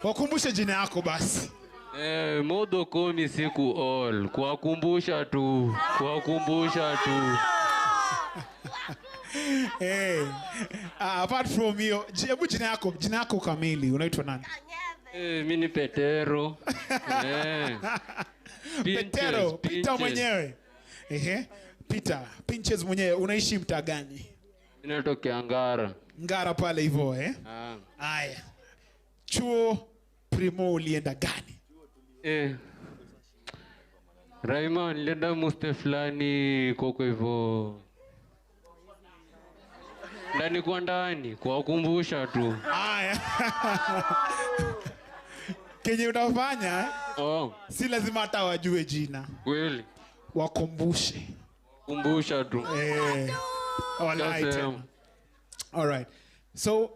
Wakumbushe jina yako basi. Eh, modo komi siku all. Kuwakumbusha tu. Kuwakumbusha tu. Eh, ah, apart from hiyo, hebu jina yako kamili unaitwa nani? Eh, mi ni Petero. Eh. Pinches, Petero, Peter Pinches. Mwenyewe. Ehe. Peter, Pinches mwenyewe, unaishi mtaa gani? Mi natokea Ngara. Ngara pale hivyo, eh? Ah. Aya. Chuo primo ulienda gani? Eh. Raima, nilienda muste fulani koko hivyo. Ndani kwa ndani, kuwakumbusha tu. Aya. Kenye utafanya Oh, si lazima hata wajue jina. Kweli. Wakumbushe. Kumbusha tu. Eh. Walai Just, tena. All right. So